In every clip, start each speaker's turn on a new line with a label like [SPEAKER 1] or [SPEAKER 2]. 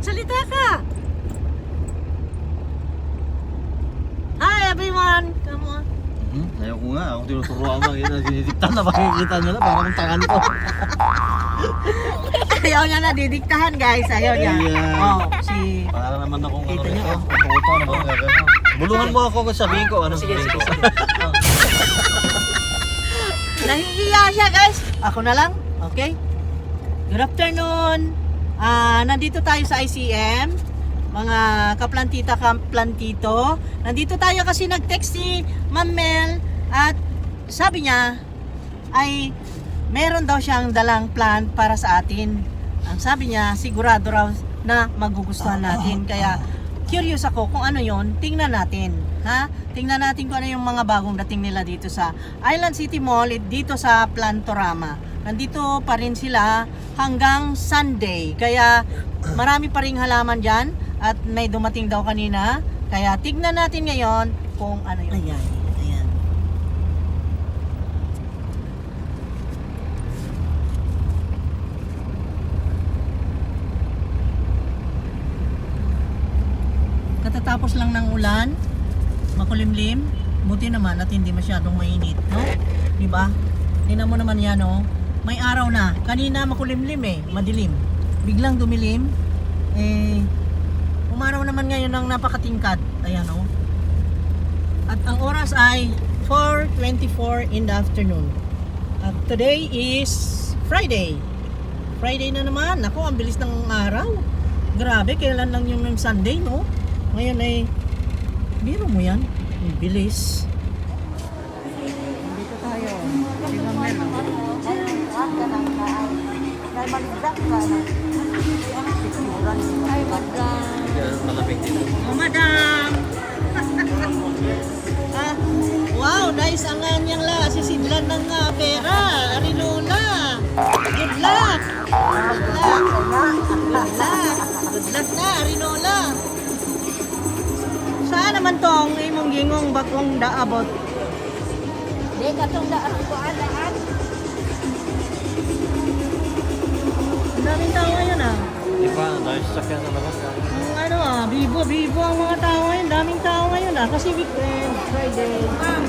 [SPEAKER 1] Magsalita ka. Hi everyone. Come on.
[SPEAKER 2] Ayaw ko nga. Ako tinuturuan mo. Yun, dinidikta na makikita nila. Parang tanga nito.
[SPEAKER 1] Ayaw niya na didiktahan, guys. Ayaw niya.
[SPEAKER 2] Ayan.
[SPEAKER 1] Oh, si
[SPEAKER 2] Para naman akong ano
[SPEAKER 1] Kita niyo,
[SPEAKER 2] rito. Uto-uto ano ba gagano. Bulungan mo ako kung sabihin ko. Ano
[SPEAKER 1] Sige,
[SPEAKER 2] sabihin
[SPEAKER 1] sige,
[SPEAKER 2] ko.
[SPEAKER 1] sige. Nahihiya siya, guys. Ako na lang. Okay? Good afternoon. Ah, nandito tayo sa ICM. Mga kaplantita, kaplantito. Nandito tayo kasi nag-text si Ma'am Mel at sabi niya ay meron daw siyang dalang plant para sa atin. Ang sabi niya, sigurado raw na magugustuhan natin. Kaya curious ako kung ano yon, tingnan natin. Ha? Tingnan natin kung ano yung mga bagong dating nila dito sa Island City Mall, at dito sa Plantorama. Nandito pa rin sila hanggang Sunday. Kaya marami pa ring halaman dyan at may dumating daw kanina. Kaya tignan natin ngayon kung ano yun. Ayan, ayan. Katatapos lang ng ulan, makulimlim, buti naman at hindi masyadong mainit, no? Di ba? Tingnan mo naman yan, oh. May araw na. Kanina makulimlim eh, madilim. Biglang dumilim, eh, umaraw naman ngayon ng napakatingkad. Ayan, oh. At ang oras ay 4:24 in the afternoon. At today is Friday. Friday na naman. Ako, ang bilis ng araw. Grabe, kailan lang yung Sunday, no? Ngayon ay, biro mo yan. Ang bilis. Dito tayo. Si Ma'am Mel, oh.
[SPEAKER 3] Ay, madam.
[SPEAKER 2] Malamig dito.
[SPEAKER 1] Oh, madam! Ah, wow, nice ang kanyang la. Sisidlan ng pera. Arinola. Good luck. Good luck. Good luck. Good luck na, Arinola. Saan naman tong imong gingong bagong daabot?
[SPEAKER 3] Di katong daan ko alaan.
[SPEAKER 1] Ang daming tao ngayon ah.
[SPEAKER 2] Di ba? Ang dami sasakyan sa labas.
[SPEAKER 1] Ang ano ah, bibo, bibo ang mga tao ngayon. Daming tao ngayon ah. Kasi weekend, Friday.
[SPEAKER 3] Ma'am,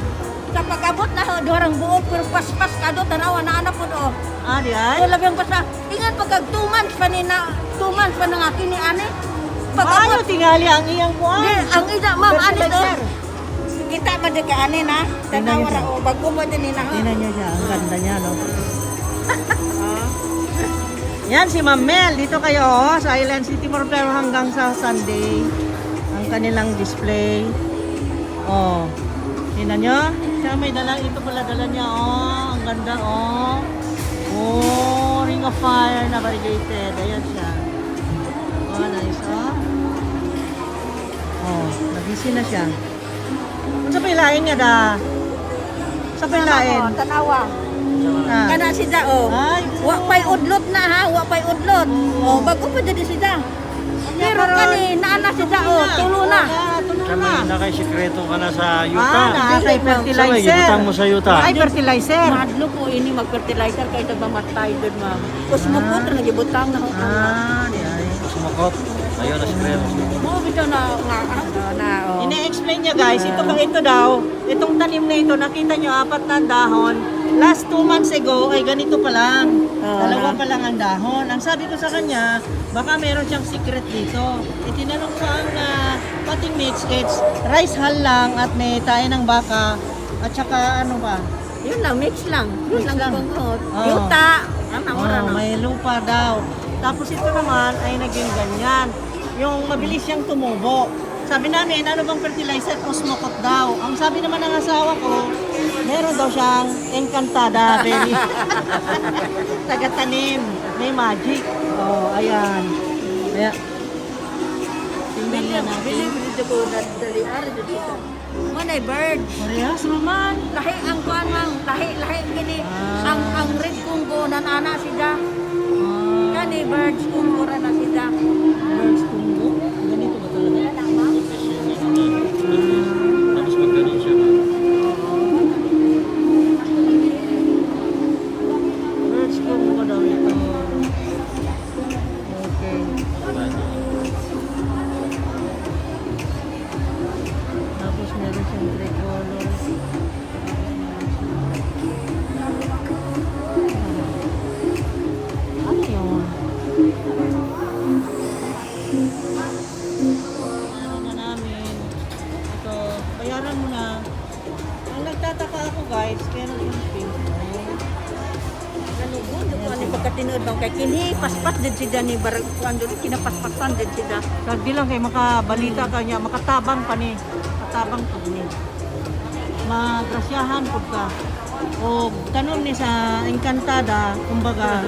[SPEAKER 3] sa pag-abot na ho, duharang buok, pero paspas ka do, tanawa na anak po do.
[SPEAKER 1] Ah, di ay?
[SPEAKER 3] Wala biyang basta, ingat pagkag 2 months pa ni na, 2 months pa na nga kini ani.
[SPEAKER 1] Paano
[SPEAKER 3] Pag-abot,
[SPEAKER 1] tingali ang iyang buwan?
[SPEAKER 3] di, ang ida, ma'am, ani do.
[SPEAKER 1] Fertilizer.
[SPEAKER 3] Kita man di ka ani na,
[SPEAKER 1] Tingnan
[SPEAKER 3] tanawa
[SPEAKER 1] niyo
[SPEAKER 3] ra o, bago mo din ni na.
[SPEAKER 1] Tingnan niyo siya, ang ganda niya, no? Yan si Ma'am Mel, dito kayo oh, sa Island City Mall pero hanggang sa Sunday ang kanilang display. Oh. Tingnan niyo, siya may dala, ito pala dala niya oh, ang ganda oh. Oh, ring of fire na variegated. Ayan siya. Oh, nice oh. Oh, nabisi na siya. Ano sa pilain nga da? Sa pilain?
[SPEAKER 3] Oh, tanawa.
[SPEAKER 1] Ah.
[SPEAKER 3] Kana sida oh.
[SPEAKER 1] Ay,
[SPEAKER 3] Wa pay udlot na ha, wa pay udlot. Oh, bago pa dili sida. Pero kani naa na sida oh, tulo na.
[SPEAKER 1] Tulo
[SPEAKER 2] Kami
[SPEAKER 1] na.
[SPEAKER 2] na kay sikreto ka na sa yuta.
[SPEAKER 1] Ah, na kay
[SPEAKER 2] Sa may
[SPEAKER 1] fertilizer.
[SPEAKER 2] gibutang mo sa yuta.
[SPEAKER 1] Ay, fertilizer.
[SPEAKER 3] Madlo ko ini mag-fertilizer kay mamatay doon, ma'am. Kusmukot na gibutang na.
[SPEAKER 1] Ah, di ay.
[SPEAKER 2] Sumukot. Ayun, na sikreto.
[SPEAKER 3] Mo bitaw na nga ano na oh.
[SPEAKER 1] Ine-explain niya guys, ito pa ito daw, itong tanim na ito, nakita niyo apat na ang dahon. Last 2 months ago ay ganito pa lang.
[SPEAKER 3] Ah.
[SPEAKER 1] Dalawa pa lang ang dahon. Ang sabi ko sa kanya, baka meron siyang secret dito. Itinanong ko ang potting mix, it's rice hull lang at may tae ng baka at saka ano ba?
[SPEAKER 3] Yun lang, mix lang. Yun
[SPEAKER 1] Mix
[SPEAKER 3] lang
[SPEAKER 1] lang.
[SPEAKER 3] lang. Oh.
[SPEAKER 1] Oo.
[SPEAKER 3] Yuta. Ano ora
[SPEAKER 1] Oh,
[SPEAKER 3] na.
[SPEAKER 1] may lupa daw. Tapos ito naman ay naging ganyan. Yung mabilis siyang tumubo. Sabi namin, ano bang fertilizer? Osmocote daw. Ang sabi naman ng asawa ko, meron daw siyang encantada berry. Tagatanim. May magic. Oh, ayan. Ayan. Tingnan nga natin.
[SPEAKER 3] Bili dito ko na dali ari dito. Manay bird.
[SPEAKER 1] Parehas naman.
[SPEAKER 3] Lahi ang kuan ma'am, lahi lahi kini.
[SPEAKER 1] Ah.
[SPEAKER 3] Ang red Congo nanana sida.
[SPEAKER 1] Ah,
[SPEAKER 3] Kani birds Congo ra na sida.
[SPEAKER 1] birds Congo. Ganito ba talaga?
[SPEAKER 2] Tapos pag ganun siya. Ma'am.
[SPEAKER 1] Birds Congo daw ito. Okay.
[SPEAKER 2] Diba?
[SPEAKER 3] Ma'am kay kini paspas din sila ni barang kuan diri kinapaspasan din sila.
[SPEAKER 1] Sagdi lang kay makabalita ka niya, makatabang pa ni. Katabang pud ni. Magrasyahan pud ka. O tanom ni sa Encantada, kumbaga,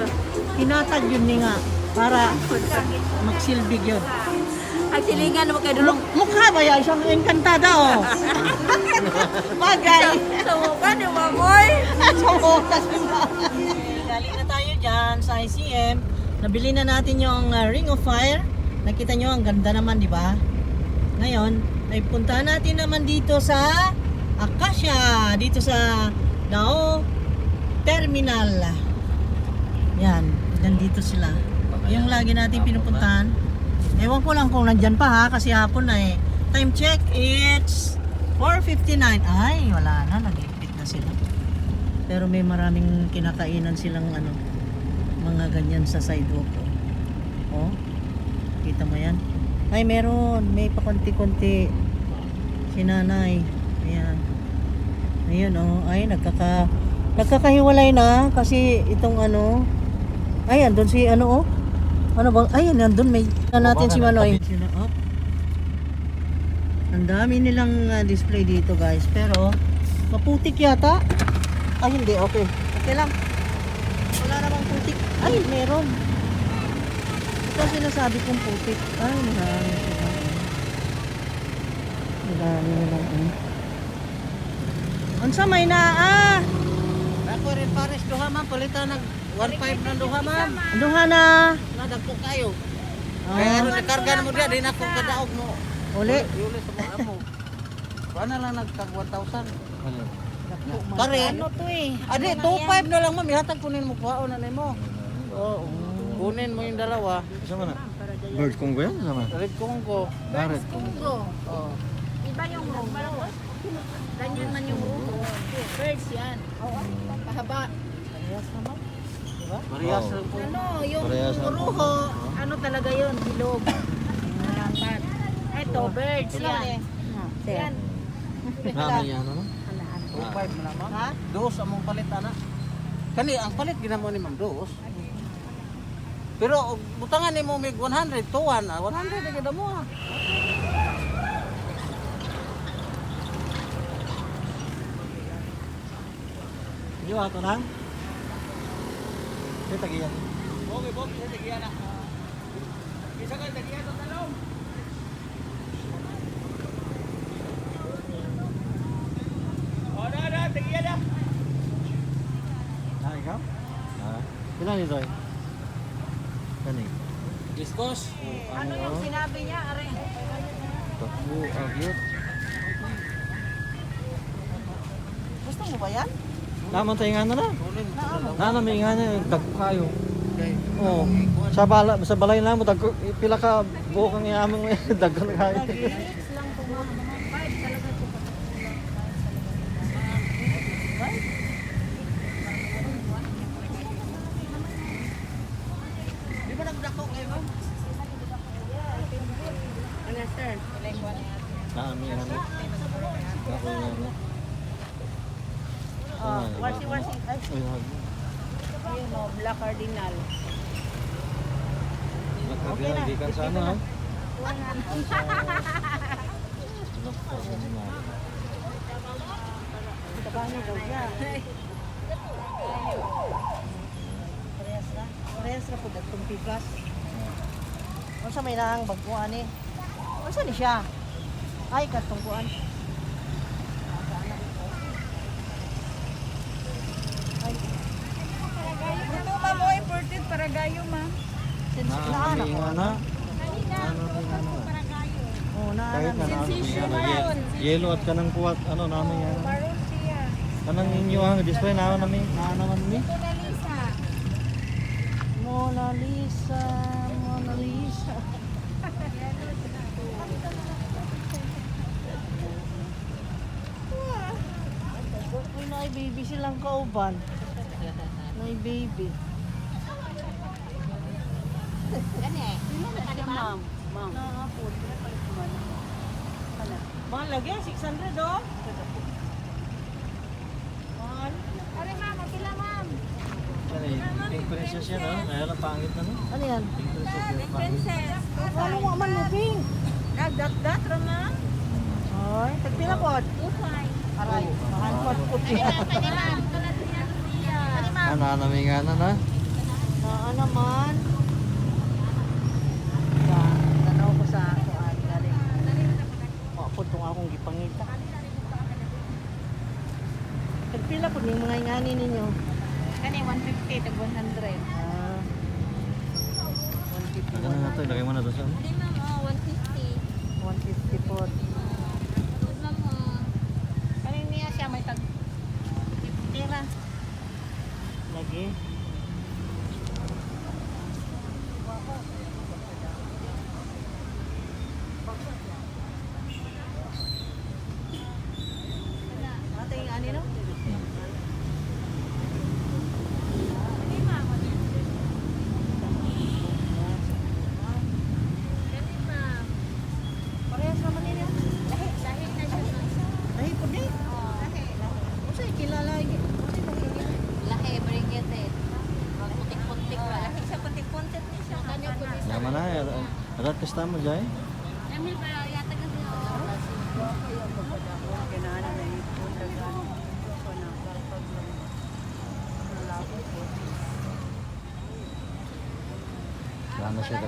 [SPEAKER 1] hinatag yun ni nga para magsilbi yun.
[SPEAKER 3] Ang silingan mo kay dulong
[SPEAKER 1] Mukha ba yan? Isang Encantada, oh. Bagay.
[SPEAKER 3] sa mukha ni Mamoy.
[SPEAKER 1] Sa bukas na. Galing na tayo dyan sa ICM. Nabili na natin yung Ring of Fire. Nakita nyo, ang ganda naman, di ba? Ngayon, ay puntahan natin naman dito sa Acacia. Dito sa Dao Terminal. Yan, nandito sila. Yung lagi natin pinupuntahan. Ewan ko lang kung nandyan pa ha, kasi hapon na eh. Time check, it's 4:59. Ay, wala na, nagipit na sila. Pero may maraming kinakainan silang ano, mga ganyan sa sidewalk. Oh, oh, kita mo yan? Ay, meron. May pakonti-konti. Si nanay. Ayan. Ayun, oh. Ay, nagkakahiwalay na kasi itong ano. Ay, andun si ano, oh. Ano ba? Ay, andun. May na natin si Manoy. Sila, oh. Ang dami nilang display dito, guys. Pero, maputik yata. Ay, hindi. Okay. Okay lang. Wala namang putik. Ay, meron. Ito ang sinasabi kong putik. Ay, marami sila. Marami nilang ano. Unsa may naa?
[SPEAKER 2] Ako rin pares duha ma'am, palitan nag 1.5 ng duha ma'am.
[SPEAKER 1] Duha na.
[SPEAKER 2] Nadagpo kayo.
[SPEAKER 1] Ah,
[SPEAKER 2] Kaya ano nakarga na mo diya, di na ako kadaog mo.
[SPEAKER 1] uli.
[SPEAKER 2] Yuli sa mga amo. Paano lang nagkag 1,000? Pare.
[SPEAKER 3] Ano to eh?
[SPEAKER 2] Adi, 2.5 na lang ma'am, ihatag kunin mo kuhaon na nimo. Oo. Kunin mo yung dalawa.
[SPEAKER 4] Sama na. Bird Congo yan? Sama.
[SPEAKER 2] Red Congo.
[SPEAKER 4] Ah, Red Congo.
[SPEAKER 2] Oo.
[SPEAKER 3] Iba yung rumo. Ganyan man yung rumo. Birds yan. Oo. Pahaba.
[SPEAKER 1] Parehas naman. Diba?
[SPEAKER 2] Parehas
[SPEAKER 4] Oo.
[SPEAKER 2] lang po.
[SPEAKER 3] Ano, yung
[SPEAKER 4] Parehas lang po.
[SPEAKER 3] ruho, ano talaga yun? Bilog. Malapad. Ito, birds
[SPEAKER 1] Sila
[SPEAKER 3] yan.
[SPEAKER 1] eh.
[SPEAKER 3] Yan.
[SPEAKER 4] Nami yan, ano?
[SPEAKER 2] 2.5 na lang ma'am.
[SPEAKER 1] Ha?
[SPEAKER 2] Dos among palit ana. Kani ang palit ginamo ni ma'am dos. Pero og butangan nimo mig 100 to 1, 100 na gid mo ah.
[SPEAKER 4] Hindi ba ito nang? Ito tagiyan.
[SPEAKER 2] Okay, okay, sa tagiya na. Isa ka tagiya to talong. Oh, na na, tagiya na.
[SPEAKER 4] Ah, ikaw? Ah. Ilan ito eh? Kani?
[SPEAKER 2] Discos.
[SPEAKER 3] Ano yung sinabi niya, Are?
[SPEAKER 4] Takbo, agyot.
[SPEAKER 1] Gusto mo ba yan?
[SPEAKER 4] Naman tayo nga na na.
[SPEAKER 2] Kunin mo to dalawa.
[SPEAKER 4] Nana may nga na, dagko kayo.
[SPEAKER 2] Okay.
[SPEAKER 4] Oo. Sa balay na mo, dagko, pila ka buok ang iamong dagko na kayo.
[SPEAKER 3] Six lang po ma'am. Five talaga po.
[SPEAKER 2] Di ba nagdako kayo ma'am?
[SPEAKER 3] Ano, sir?
[SPEAKER 4] Nami nga na. Dako nga na.
[SPEAKER 1] Oh, warsi warsi. Ay,
[SPEAKER 4] Ay, hag.
[SPEAKER 3] Ayun, oh, Black Cardinal.
[SPEAKER 4] Nagkabiyan, di kan sa ano ha?
[SPEAKER 1] paano daw siya? Parehas na. Parehas na po datong pigas. Unsa may naang bagkuan eh? Unsa ni siya? Ay, katong kuan.
[SPEAKER 3] Ito, ma'am, oh, imported paragayo, ma'am.
[SPEAKER 1] Since naan
[SPEAKER 4] Nami
[SPEAKER 1] ako.
[SPEAKER 4] nga na. Nami nga na.
[SPEAKER 1] Oh, naan
[SPEAKER 4] Kahit na
[SPEAKER 1] na.
[SPEAKER 4] nami nga na. Yelo at kanang kuwat, ano, nami nga na.
[SPEAKER 3] Maroon siya.
[SPEAKER 4] Kanang inyo ang display na nami, na naman mi.
[SPEAKER 3] Mona Lisa.
[SPEAKER 1] Mona Lisa, Mona Lisa. Uy, nay baby silang kauban. Nay baby.
[SPEAKER 3] Ma'am, ma'am.
[SPEAKER 1] Mahal lagi, 600 oh. Mahal.
[SPEAKER 3] Are, ma'am, pila, ma'am.
[SPEAKER 4] Yan eh, Pink Princess yan, oh. Kaya lang pangit na, no?
[SPEAKER 1] Ano yan?
[SPEAKER 4] Pink Princess, pero pangit.
[SPEAKER 1] Ano mo man mo, Pink?
[SPEAKER 3] Nagdat-dat ra ma'am.
[SPEAKER 1] Ay, tagpila po.
[SPEAKER 3] 2.5.
[SPEAKER 1] Aray, mahal po po.
[SPEAKER 4] Ano, naminga na na.
[SPEAKER 1] Oo naman. Ba, tanaw ko sa kuan galing. Wa po tong akong gipangita. Tagpila po ning mga ingani ninyo.
[SPEAKER 3] Kani 150 tag 100.
[SPEAKER 1] Ah. 150.
[SPEAKER 4] Lagyan na natin, lagay mo na doon sa ano.
[SPEAKER 3] Kani ma'am oh 150.
[SPEAKER 1] 150 po.
[SPEAKER 3] Good ma'am oh. Kani niya siya may tag 50 ra.
[SPEAKER 1] Lagi. Ate, yung ani no?
[SPEAKER 3] Kani ma'am.
[SPEAKER 1] Parehas naman nila.
[SPEAKER 3] Lahi lahi na siya ma'am.
[SPEAKER 1] Ay, pudi.
[SPEAKER 3] Oh, lahi.
[SPEAKER 1] Unsay kilala unsay makikita?
[SPEAKER 3] Lahi bring it eh. Putik-putik ra. Lahi siya putik-putik ni siya. Kanyo po ni
[SPEAKER 4] Yaman na, arat kasta mo, Jai.
[SPEAKER 3] Emil ba yata kasi
[SPEAKER 1] Kinahanglan na ipon dagan. So na pag
[SPEAKER 4] Wala na siya.